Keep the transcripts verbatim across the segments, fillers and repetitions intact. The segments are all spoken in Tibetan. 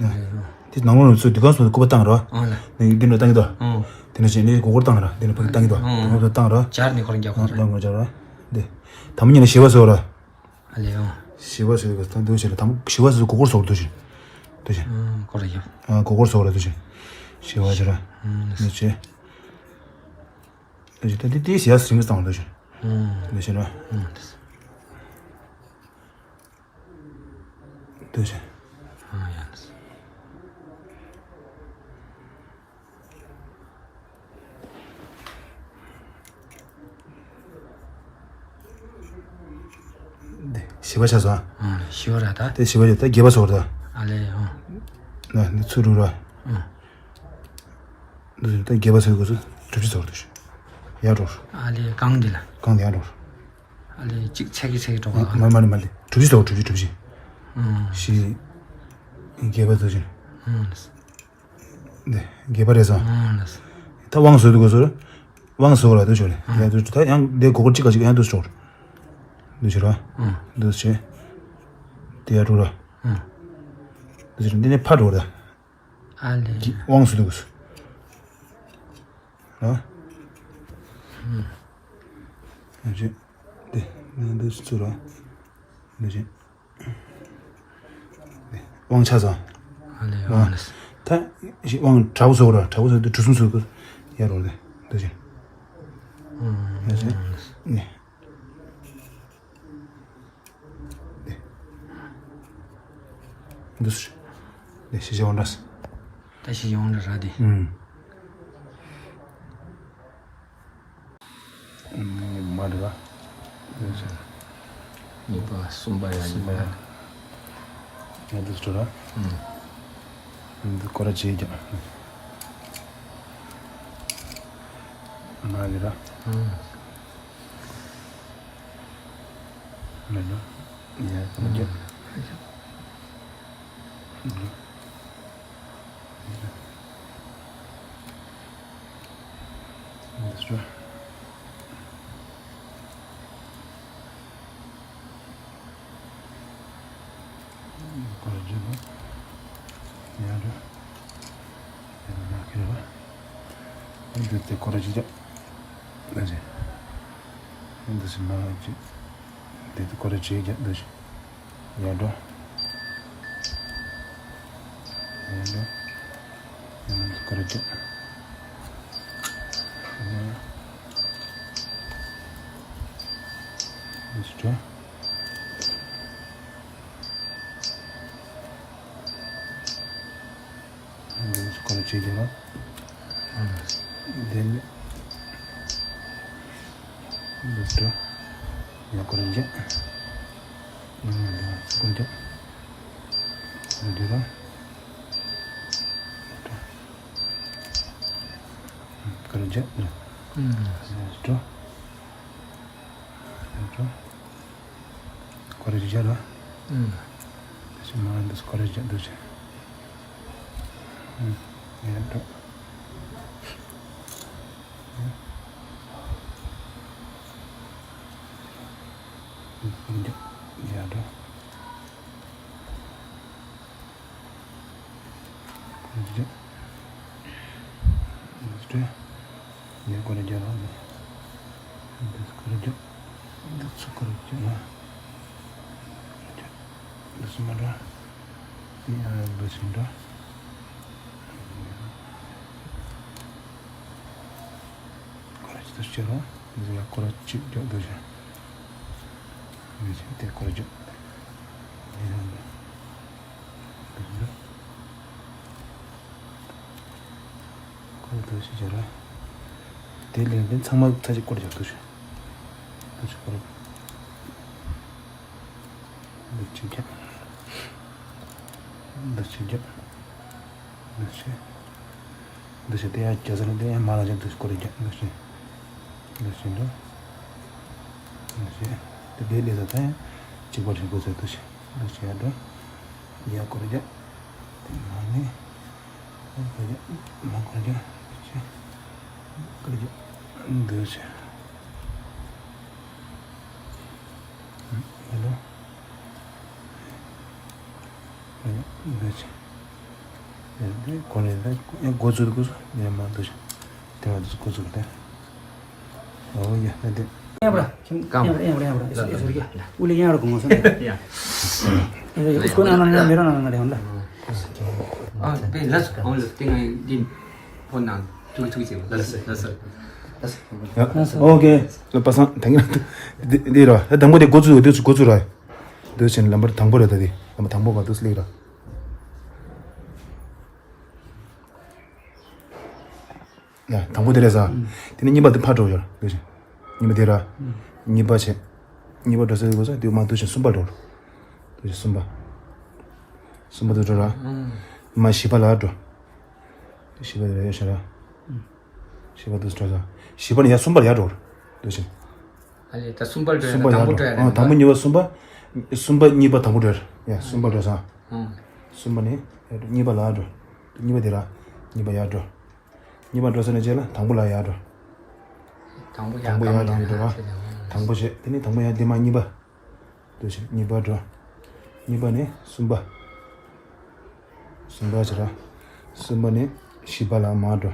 དེ་ནང་ལོགས་ནས་ཚུར་འདི་གང་སོང་སྐུད་པ་བཏང་རོགས། ཨང་ལ། ནི་འདི་འདྲ་བཏང་གི་འདུག་ཨང་། དེ་འདྲ་བྱས་ནས་སྒོར་སྒོར་བཏང་ར། འདི་འདྲ་ཕ་གི་བཏང་གི་འདུག་ཨང་། སྒོར་སྒོར་བཏང་ར། སྦྱར་ནས་ཁོ་རང་རྒྱག་ཁོ་རང་། རྒྱག་ར། འདི། དང་པོ་ཉིད་ནས་བཞི་པ་བཟོ་ར། ཨ་ལེ་ཨང་། བཞི་པ་བཟོས་གི་ད་འདུག་བྱས་ལ་དང་པོ་བཞི་པ་བཟོས་སྒོར་སྒོར་བཟོ་ར་འདུག་བྱས། འདུག་བྱས། ཨང་སྒོར་ར་རྒྱབ། ཨང་སྒོར་སྒོར་བཟོ་ར་འདུག་བྱས། བཞི་པ་བྱས་ར། ཨང་། འདུག་བྱས། འདུག་བྱས་ད་འདི་དེའི་ཞེ་ཡ་སིང་གི་བཏང་འདུག་བྱས། ཨང་། འདུག་བྱས་ར། ཨང་། འདུག་བྱས། ཨང་། ཡ། འདི་བཞི་པ་ཆགས་སོང་། ཨང་། བཞི་པ་ར་ད། དེ་བཞི་པ་རེད། ད་བརྒྱད་པ་བཟོ་ར་ད། ཨ་ལེ་ཨང་། ན་འདི་ཚུར་རུག་ར། ཨང་། འདི་ད་བརྒྱད་པ་བཟོ་དགོས་སུ་གྲུ་བཞི་བཟོ་ར་འདུག་བྱས། ཡར་འགྲོ། ཨ་ལེ་གང་འདི་ལ། གང་འདི་ཡར་འགྲོ། ཨ་ལེ་གཅིག་ཆག་གི་ཆག་གི་འགྲོ་ག་མ་མ་ལེ་མ་ལེ། གྲུ་བཞི་བཟོ་གྲུ་བཞི་གྲུ་བཞི། ཨང་། བཞི། བརྒྱད་པ་བཟོ་བྱས། ཨང་། འདི་བརྒྱད་པ་རེད་སོང་། ཨང་། ད་དབང་བཟོ་དུ་གོ་སོ། དབང་བཟོ་ར་དུ་ཆོག་རེད། ཨང་། ཡ་དུ་ད་ཡང་འདི་གོ་གོ་གཅིག་ག་གཅིག་ཡང་དུ་ཆོག་དུ་ཆོག་ར། ཨང་། དུ་ཆེ། དེ་ཡ་རུ་ར། ཨང་། དུ་ཆེ་འདི་ནས་ཕར་རུ་ར། ཨ་ལེ། དབང་བཟོ་དུ་གོ་སོ། ར། ཨང་། ཡ་ཆེ། དེ་ནས་དུ་ཆོག་ར། དུ་ཆེ། དབང་ཆ་ཚང་། ཨ་ལེ། ཨ་ལེ། ད་ཞིག་དབང་དྲག་པོ་བཟོ་ར། དྲག་པོ་བཟོ་དུས་གྲུ་གསུམ་བཟོ་དགོས། ཡ་རོ་དེ་འདུག་བྱས། ཨ་ལེ། ནི། འདུག་བྱས། ནི་ཞི་བྱེད་དབང་དྲག་ད་ཞི་བྱེད་དབང་དྲག་ར་དེ། ཨུམ། མ་རེད་པ། གཉིས་པ་གསུམ་པ་ཡ་གསུམ་པ་ཡ། ཡ་འདི་སྤྲོ་ར། ཨུམ། འདི་སྐོར་ར་བྱེད་ཀྱང་། མ་རེད་ར། ཨུམ། མེད་ན། ཡ་སྐོར་ར་བྱེད། ཨུམ། འདི་སྤྲོ། སྐོར་ར་བྱེད་ན། ཡ་འགྲོ། ཡ་ན་ཁེ་ར། འདི་དེ་སྐོར་ར་བྱེད་ཀྱང་། འདི་བྱེད། འདི་སི་མ་ར་བྱེད། འདི་དེ་སྐོར་ར་བྱེད་ཀྱང་འདི་བྱེད། ཡར་འགྲོ། ཡར་འགྲོ། ཡར་འགྲོ། སྐོར་ར་བྱེད། འདི་སི་འགྲོ། འདི་སྐོར་ར་བྱེད་ཀྱང་། དེ་ནས་འདི་སྐོར་ར་བྱེད། ཡ་སྐོར་ར་བྱེད། འདི་སྐོར་ར་བྱེད། འདི་ར། སྐོར་ར་བྱེད། འདི་སྐོར་ར་བྱེད། འགྲོ། སྐོར་ར་བྱེད་ར། ཨུམ། དེ་ཕྱི་མ་འདི་སྐོར་ར་བྱེད་འདུག་བྱས། ཨུམ། ཡར་འགྲོ། འདི་སྐོར་ར་བྱེད། ཡར་འགྲོ། འདི་འདྲ། འདི་སྐོར་ར་རྒྱག་རོགས་གནང་། འདི་སྐོར་ར་རྒྱག་འདི་ཚོ་སྐོར་ར་རྒྱག་ན། འདི་སུ་མ་འདྲ། འདི་ཡང་འདི་ཞིག་འདྲ། སྐོར་ར་ཅིག་ཏུ་བྱེད་རོགས། འདི་ཡང་སྐོར་ར་ཅིག་རྒྱག་འདི་བྱེད། འདི་བྱེད་དེ་སྐོར་ར་རྒྱག་འདི་ཡང་འདི། འདི་འདྲ། ཁོ་ལ་འདུག་ཞིག་བྱས་ར། དེ་ལས་འདི་ཚང་མ་ཚ་ཞིག་སྐོར་རྒྱག་འདུག་ཞིག་འདུག་ཞིག་སྐོར། འདུག་ཅིག་རྒྱག་འདུག་ཅིག་རྒྱག་འདུག་ཅིག་འདུག་ཅིག་དེ་ཡང་རྒྱག་ས་ལ་དེ་ཡང་མ་ལ་ཅིག་འདུག་སྐོར་རྒྱག་འདུག་ཅིག་འདུག་ཅིག་འདུག་འདུག་ཅིག་དེ་དེ་ལས་ས་ད་ཡང་གཅིག་པ་ཞིག་དགོས་ས་འདུག་ཅིག་འདུག་ཅིག་ཡང་འདུག་ཡང་སྐོར་རྒྱག་དེ་མ་ནི། ཁོ་རྒྱ། མ་ཁོ་རྒྱ། ཅེ། ཁོ་རྒྱ། འདི་ཅེ། ཧེ་ལོ། ཁོ་རྒྱ། འདི་ཅེ། ཡ་དེ་གོ་ནས་ད་ཡ་འགོ་ཚུགས་འགོ་ཚུགས་ཡ་མ་འདུག་ཤག་དེ་མ་འདུག་འགོ་ཚུགས་དེ། ཨོ་ཡ་ད་དེ། ཡ་བ་ཁྱིམ་གང་ཡ་བ་ཡ་བ་ཡ་བ་ཡ་སོ་ཡ་སོ་རི་ཡ་ཨུ་ལེ་ཡ་ར་གོང་སོང་ཡ། ཡ་སྐོ་ན་ན་ན་མེ་ར་ན་ན་རེ་ཧོན་ད། ཨ་བེ་ལ་སོ་ཨོ་ལ་ཏེ་ང་དེ་ཕོ་ནང་ཐུག་ཐུག་ཅེ་ལ་སོ་ལ་སོ། ཨོ་ཁེ། ལ་པ་སང་ད་ངི་དེ་ར་དང་པོ་དེ་འགོ་ཚུགས་འགོ་ཚུགས་འགོ་ཚུགས་ར། འདུག་ཕྱིན་ལམ་བར་དང་པོ་རེད་ད་དེ་ལམ་བར་དང་པོ་ག་འདུག་སླེབས་ར། ཡ་དང་པོ་དེ་རེད་ཟ། དེ་ནས་གཉིས་པ་དེ་ཕར་འགྲོ་ཡོད་འདུག་ཕྱིན། གཉིས་པ་དེ་ར། གཉིས་པ་བྱས། གཉིས་པ་འགྲོ་ས་དེ་གོ་ས་དེ་མ་འདུག་ཕྱིན་གསུམ་པ་འགྲོ། འདུག་ཕྱིན་གསུམ་པ། གསུམ་པ་དེ་འགྲོ་ར། མ་བཞི་པ་ལ་འགྲོ། བཞི་པ་དེ་ར་ཡོད་ཤ་ར། བཞི་པ་དེ་འགྲོ་ས། བཞི་པ་ནས་ཡ་གསུམ་པར་ཡར་འགྲོ། འདུག་ཕྱིན། ཨ་ལེ་ད་གསུམ་པར་འགྲོ་ཡ་གསུམ་པ་ཡར་དང་པོ་འགྲོ། འགྲོ་ཡ་རེད་ཨ་དང་པོ་གཉིས་པ་གསུམ་པ། གསུམ་པ་གཉིས་པ་དང་པོ་འགྲོ་ཡ་རེད། ཡ་གསུམ་པ་འགྲོ་ས། ཨང་། གསུམ་པ་ནས་ཡར་འགྲོ། གཉིས་པ་ལ་འགྲོ། གཉིས་པ་དེ་ར། གཉིས་པ་ཡར་འགྲོ། གཉིས་པ་འགྲོ་ས་ནས་རྗེས་ལ་དང་པོ་ལ་ཡར་འགྲོ། དང་པོ་ཡར་དང་པོ་ཡར་གང་ལ་འགྲོ་ར། དང་པོ་བྱས་དེ་ནས་དང་པོ་ཡར་དེ་མ་གཉིས་པ། འདུག་ཕྱིན་གཉིས་པ་འགྲོ། གཉིས་པ་ནས་གསུམ་པ། གསུམ་པ་བྱས་ར། གསུམ་པ་ནས་བཞི་པ་ལ་མར་འགྲོ།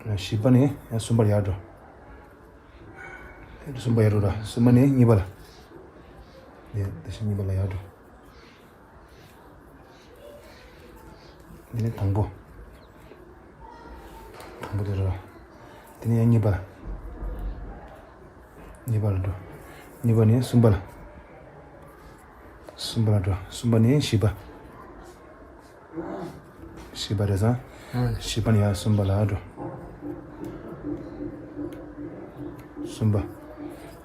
བཞི་པ་ནས་ཡང་གསུམ་པར་ཡར་འགྲོ། གསུམ་པ་ཡར་འགྲོ་ར། གསུམ་པ་ནས་གཉིས་པ་ལ། ཡ་འདུག་ཕྱིན་གཉིས་པ་ལ་ཡར་འགྲོ། དེ་ནས་དང་པོ། དང་པོ་དེ་རེད་བ། དེ་ནས་ཡང་གཉིས་པ་ལ། གཉིས་པ་ལ་འགྲོ། གཉིས་པ་ནས་གསུམ་པ་ལ། གསུམ་པ་ལ་འགྲོ། གསུམ་པ་ནས་བཞི་པ། བཞི་པ་རེད་ས། ཨང་། བཞི་པ་ནས་ཡང་གསུམ་པ་ལ་འགྲོ། གསུམ་པ།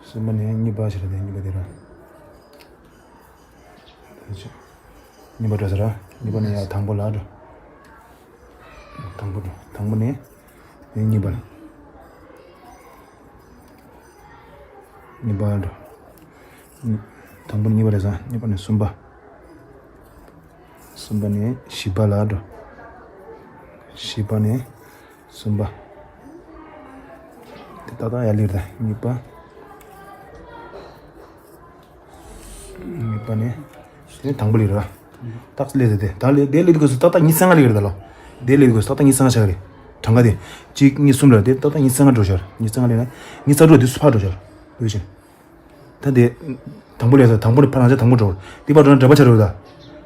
གསུམ་པ་ནས་གཉིས་པ་ཞིག་རེད་དེ་གཉིས་པ་དེ་ར། གཉིས་པ་འགྲོ་ཟེར་ར། གཉིས་པ་ནས་ཡར་དང་པོ་ལ་འགྲོ། དང་པོ་འགྲོ། དང་པོ་ནས་ནས་གཉིས་པ་ལ། གཉིས་པ་འགྲོ། དང་པོ་ནས་གཉིས་པ་རེད་ས། གཉིས་པ་ནས་གསུམ་པ། གསུམ་པ་ནས་བཞི་པ་ལ་འགྲོ། བཞི་པ་ནས་གསུམ་པ། དེ་ཏག་ཏག་ཡར་སླེབས་རེད་ད་གཉིས་པ། གཉིས་པ་ནས། དེ་ནས་དང་པོ་སླེབས་རེད་བ། ཏག་སླེབས་རེད་དེ། ད་སླེབས་དེ་སླེབས་དུས་སྐབས་སུ་ཏག་ཏག་ཉི་ཤུ་རྩ་ལྔ་སླེབས་རེད་ད་ལོ། དེ་སླེབས་དུས་སྐབས་སུ་ཏག་ཏག་ཉི་ཤུ་རྩ་ལྔ་ཆགས་རེད། གྲངས་ཀ་དེ། གཅིག་གཉིས་གསུམ་རེད་དེ་ཏག་ཏག་ཉི་ཤུ་རྩ་ལྔ་འགྲོ་ཤར། ཉི་ཤུ་རྩ་ལྔ་སླེབས་ན། ཉི་ཤུ་རྩ་དྲུག་དེ་སུ་ཕར་འགྲོ་ཤར། འདུག་ཕྱིན། ད་དེ། དང་པོ་སླེབས་ས་དང་པོ་ནས་ཕར་ལངས་ཚེ་དང་པོ་འགྲོ། དེ་ཕར་འགྲོ་ན་འདྲ་པར་ཆགས་རེད་ད།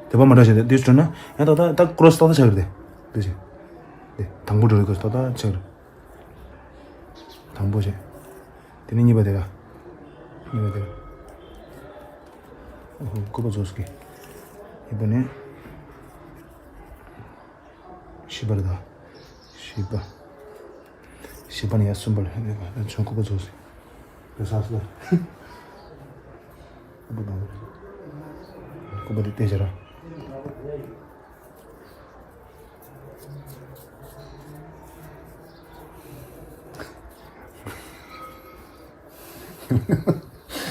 འདྲ་པར་མ་འགྲོ་ཤར་དེ་འདུག་འགྲོ་ན། ཡང་ཏག་ཏག་ད་ཀོ་རོ་སི་ཏག་ཏག་ཆགས་རེད་དེ། འདུག་ཕྱིན། དེ། དང་པོ་འགྲོ་རེད་ཀོ་རོ་སི་ཏག་ཏག་ཆགས་རེད། དང་པོ་བྱས། དེ་ནས་གཉིས་པ་དེ་ལ། གཉིས་པ་དེ་ལ། ཨོ་ཧོ་སྐུད་པ་རྫོགས་སོང་གི། གཉིས་པ་ནས། བཞི་པ་རེད་ད། བཞི་པ། བཞི་པ་ནས་ཡར་གསུམ་པ་ལ་ཡོད་པ་ད་ཆུང་སྐུད་པ་རྫོགས་སོང་། རེད་ས་སོ། སྐུད་པ་དང་། སྐུད་པ་དེ་བལྟས་བྱ་ར།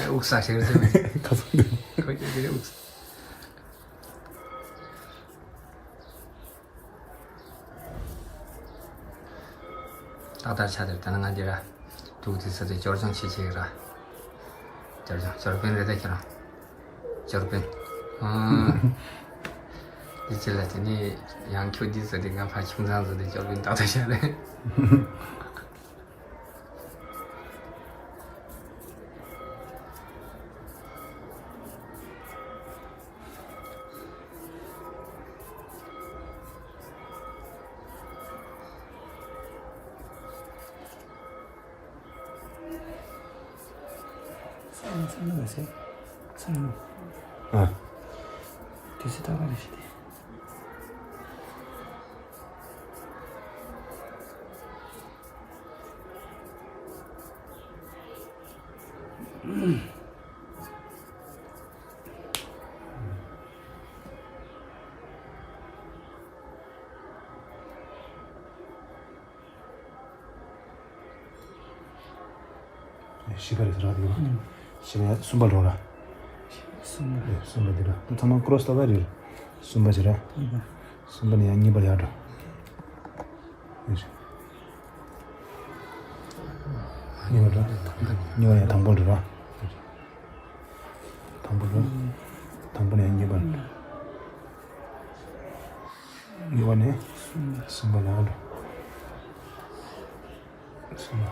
དབུགས་ས་ཞིག་རེད་ཟེར་ནས། ཁ་སང་འདི། ཁོ་ཀྱི་དེ་དབུགས་ས། ཏག་ཏག་ཆགས་འདུག་ད་ནི་ང་འདི་ར། དུག་དེ་ཚོ་དེ་སྐྱོར་སྦྱོང་བྱེད་བྱེད་ར། སྐྱོར་སྦྱོང་སྐྱོར་དཔོན་རེད་ད་ཁྱེད་རང་། སྐྱོར་དཔོན། ཨང་། འདི་ཅི་ལ་དེ་ནི་ཡང་ཁྱོད་འདི་ཚོ་དེ་ང་ཕ་ཁྱིམ་ཚང་ཚོ་དེ་སྐྱོར་དཔོན་ཏག་ཏག་ཆགས་རེད། ཨ། བཞི་པ་རེད་ཟེར་ར་དེ་བ། ཨུམ། བཞི་པ་ཡ་གསུམ་པ་འགྲོ་ར། གསུམ་པ། ཨེ་གསུམ་པ་འདི་ར། ཚང་མ་ཀོ་རོ་སི་ཏག་ཏག་རེད། གསུམ་པ་བྱེད་ར། གཉིས་པ། གསུམ་པ་ནས་ཡང་གཉིས་པར་ཡར་འགྲོ། ཡོད་ཤག་གཉིས་པ་འགྲོ། གཉིས་པ་ནས་དང་པོ་འགྲོ་ར། དང་པོ་འགྲོ། དང་པོ་ནས་ཡང་གཉིས་པ། གསུམ་པ་ལ་འགྲོ། གསུམ་པ།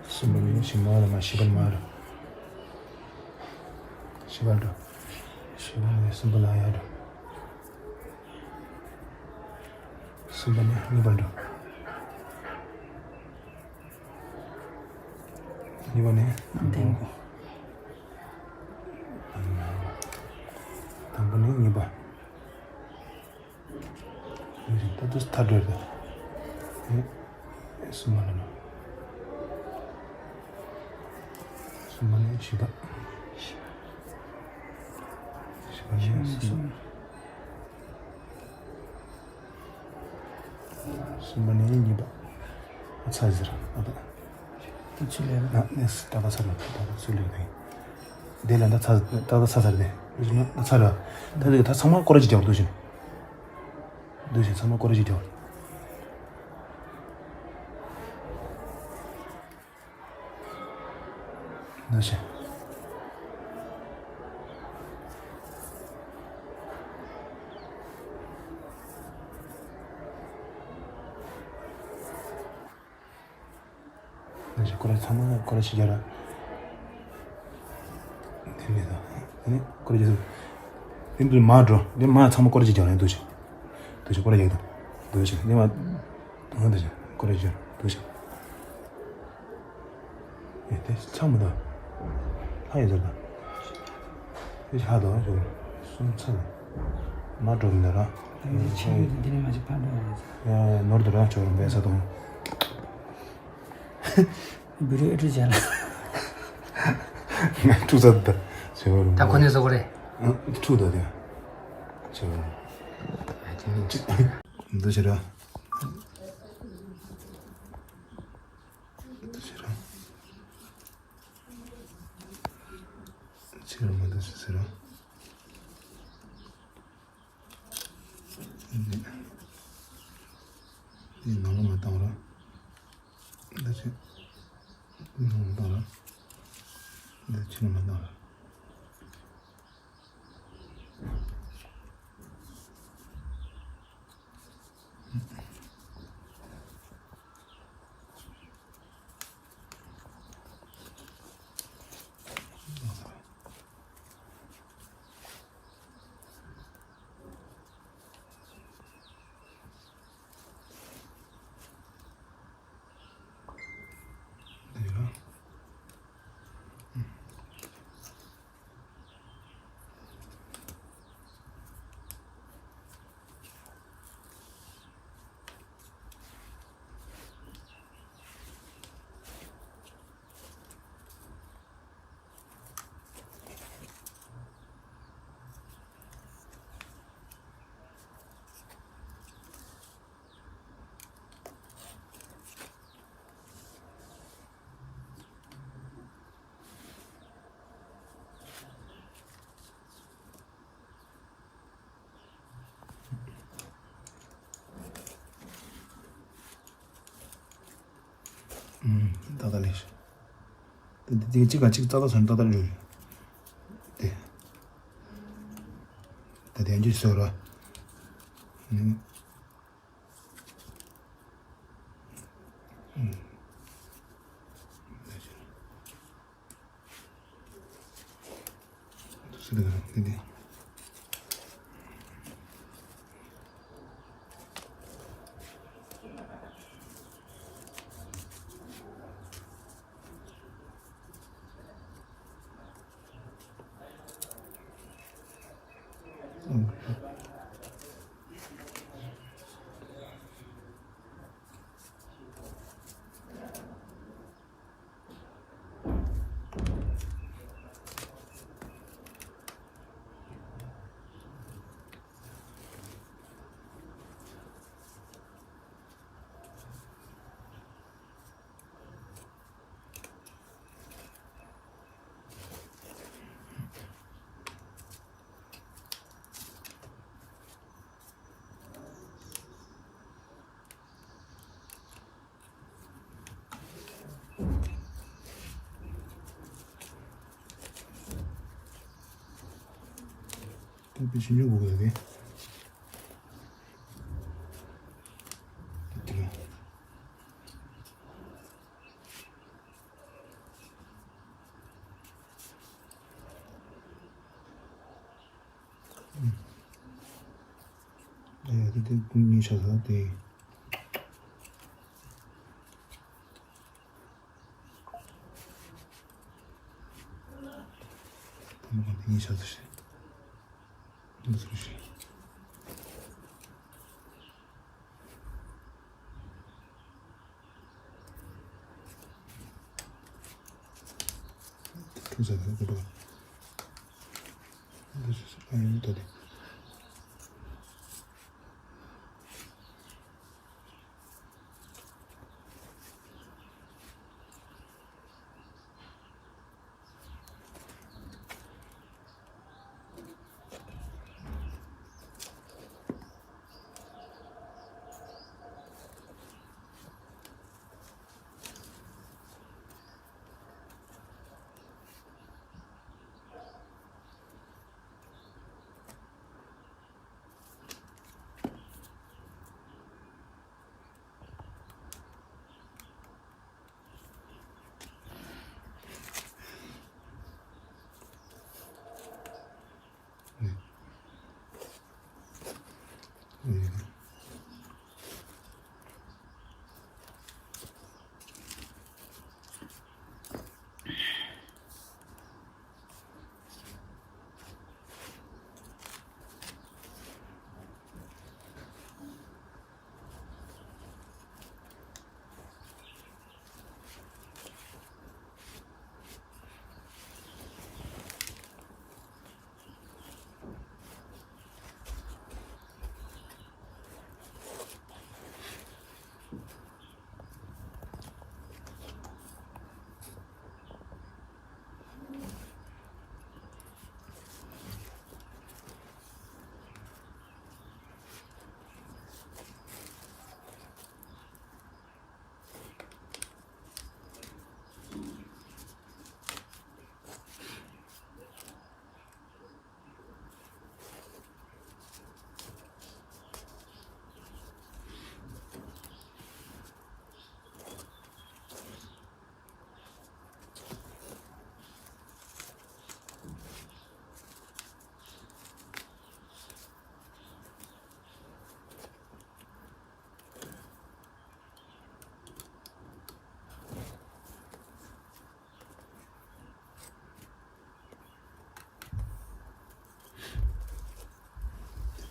གསུམ་པ་ནི་བཞི་པ་ལ་མ། བཞི་པ་ལ་མ་འགྲོ། བཞི་པ་འགྲོ། བཞི་པ་ནས་གསུམ་པ་ལ་ཡར་འགྲོ། གསུམ་པ་ནས་གཉིས་པ་འགྲོ། གཉིས་པ་ནས་དང་པོ། དང་པོ་ནས་གཉིས་པ། ད་དུ་མཐའ་སྦྱོར་དང་། ཨེ། གསུམ་པ་ལ་ནོ། གསུམ་པ་ནས་བཞི་པ། བཞི་པ་ནས་གསུམ་པ། གསུམ་པ་ནས་གཉིས་པ། ཨ་ཚ་ཟེར། ཨ་ད། ད་ཚུར་ལེན། ཨ་ནས་ད་ད་ཚར་ལ། ད་ད་ཚུར་ལེན་དེ། དེ་ལ་ད་ཚ། ད་ད་ཚ་ཚར་དེ། ད་ཚ་ལ། ད་དེ་ད་ཚང་མ་སྐོར་ར་གཅིག་རྒྱབ་འདུག་ཕྱིན། འདུག་ཕྱིན། ཚང་མ་སྐོར་ར་གཅིག་རྒྱབ། འདུག་ཕྱིན། འདུག་ཕྱིན། སྐོར་ར་ཚང་མ་སྐོར་ར་གཅིག་རྒྱབ་ར། དེ་ནས་ད། དེ་ནས་སྐོར་ར་གཅིག་རྒྱབ། དེ་འདུག་མར་འགྲོ། དེ་མར་ཚང་མ་སྐོར་ར་གཅིག་རྒྱབ་ར། འདུག་ཕྱིན། འདུག་ཕྱིན། སྐོར་ར་རྒྱག་དང་། འདུག་ཕྱིན། དེ་མར། འདུག་ཕྱིན། སྐོར་ར་གཅིག་རྒྱབ། འདུག་ཕྱིན། ཨེ་དེ་ཚང་མ་ད། ལྷ་ཡི་ཟེར་ད། དེ་ལྷ་ད་ཞོར་གསུམ་ཚ་ལ། མ་འགྲོ་མི་ད་ར། ད་ཡི་ཆེ་ཡོད་དེ་འདི་ནས་མ་ཅིག་ཕར་འགྲོ་ཡ་ཡིན། ཡ་ནོར་དུ་ར་ཆོག་རུང་བས་ས་དང་། བུ་རུ་ཨེ་ཁྲུ་བྱ་ལ། ངས་ཁྲུ་ཚ་ད་ཆོག་རུང་། ད་ཁོ་ནས་བཟོ་གོ་རེད། ཁྲུ་ད་དེ་ཆོག་རུང་། ཨ་དེ་ནས་འདུག་ཕྱིན་ར། འདུག་ཕྱིན་ར། ཕྱིར་མ་འདུག་ཕྱིན་ཟེར་ར། འདི། འདི་ནང་ལ་མ་བཏང་ར། འདི་ཕྱིར། འདི་ནང་ལ་བཏང་ར། འདི་ཕྱིར་མ་བཏང་ར། ཨུམ། ཏག་ཏག་ལས། དེ་དེ་གཅིག་ག་གཅིག་ཏག་ཏག་སོང་ཏག་ཏག་འགྲོ་རེད། དེ། ད་དེ་འཇུ་སོ་ར། ཨུམ། ཨུམ། ཏོག་པའི་ཤིང་ཆུང་གོ་ག་གི། དེ་དགུ་གཉིས་ཆ་ས་དེ། ད་མ་གང་དེ་གཉིས་ཆ་ས་ཞེས། འདི་ཚོ་ཞེས། འདི་ཚོ་ཨ་ཡོད་ད་དེ།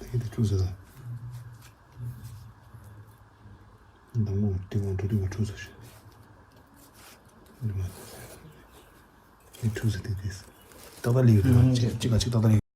ད་གིན་དེ་འཁྲུག་ཟེར་ད། མདང་དགོང་དེ་དགོང་འགྲོ་དུས་མ་འཁྲུག་ཟེར་ཞིག་འདི་མ་དེ་འཁྲུག་ཟེར་དེ་དེ། ཏག་ཏག་ལི་ཡོད་དེ་གཅིག་ལ་གཅིག་ཏག་ཏག་ལི།